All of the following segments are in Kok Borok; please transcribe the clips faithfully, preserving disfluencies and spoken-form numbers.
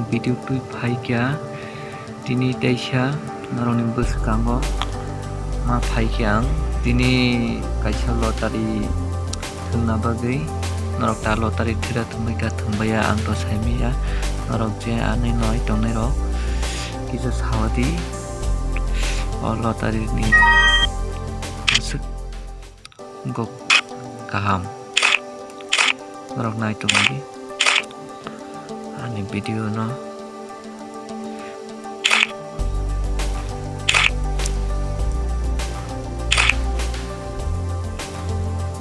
Video twi phaikha tini teisa norokni bwskango ma phaikha ang tini kaisa lottery thwngna bagwi norok ta lottery thwira thwngbaikha thwngbaia ang to saimanya norok je ani noi tongnairok kisa saudi o lottery ni bwswk. Gok kaham. Norok nai tongdi ani video no.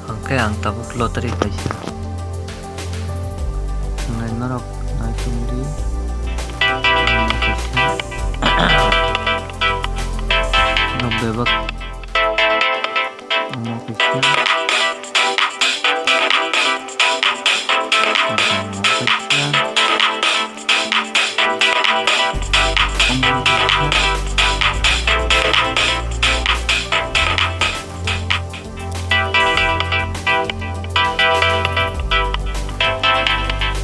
Hwnkhe ang tabuk lottery kaisa. Hwnwi norok nai tongdi. Norok bebak. Omo kaisa. Omo kaisa.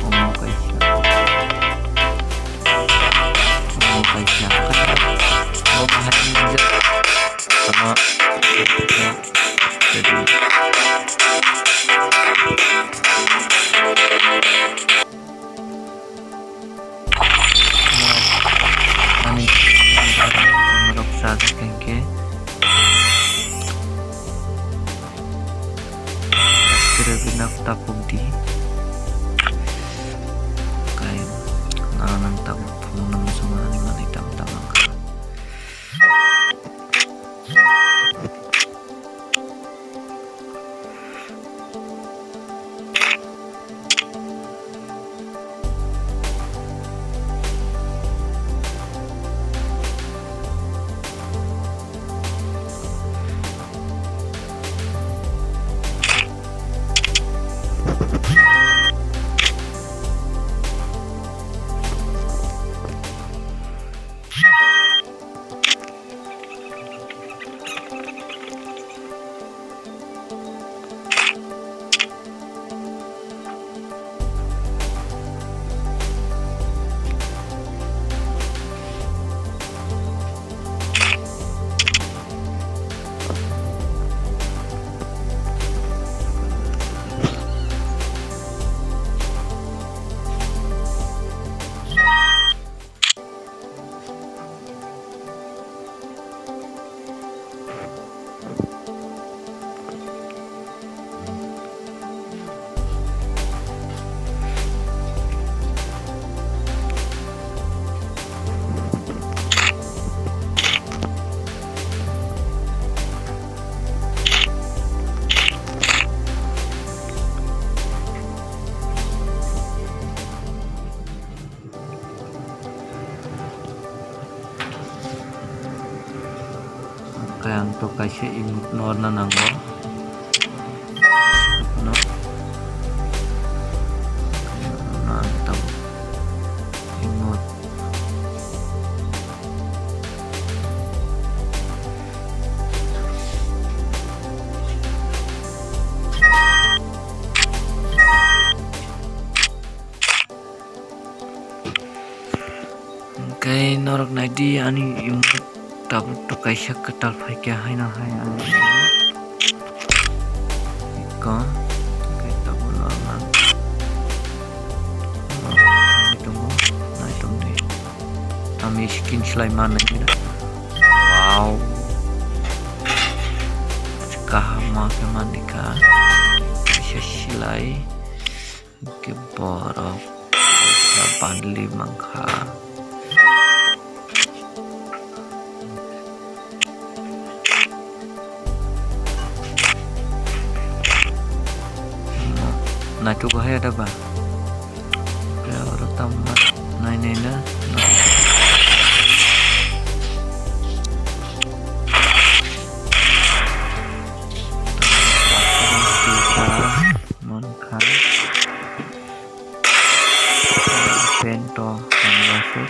Omo kaisa. Omo kaisa. Omo kaisa. Omo kaisa. Omo kaisa. Ani rok sajak hwnkhe kira binak tapuk di. Kai nang tabuk phunukna muchungmani manwi tam tam wngkha. Khe ang to kaisa emote norna nango. No. Ang tabuk emote. Hwnkhe norok naidi ani emote tabuk to kaisa kwtal phaikha haino hai ani emote. Iko hwnkhe tabuk norok nang. Norok thangwi tongo, nai tongdi. Tamni skin slai mannai nini. Wow. Kaham ma khe mankha. Kaisa slai. Hwnkhe borok kaisa bundle mankha. Naitugwi haya da ba? Oro tamo nai nai na. Mankha. Pento hamya se.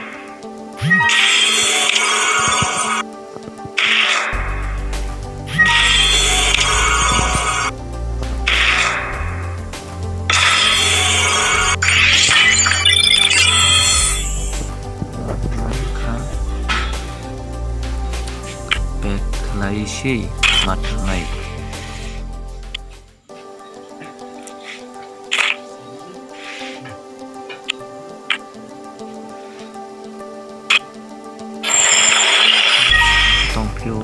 Isi ma thangnai. Tongphio.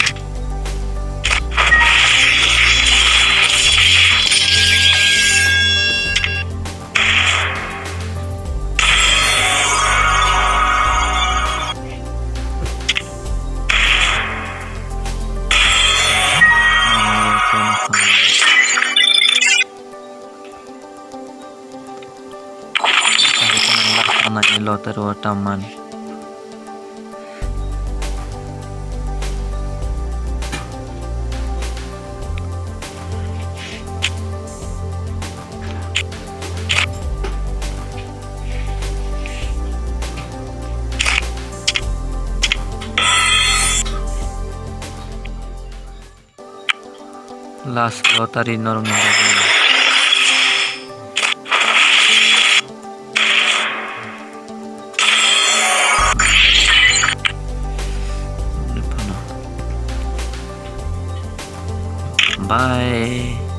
Lottery o tamman. Last lottery norokni bagwi. Bye.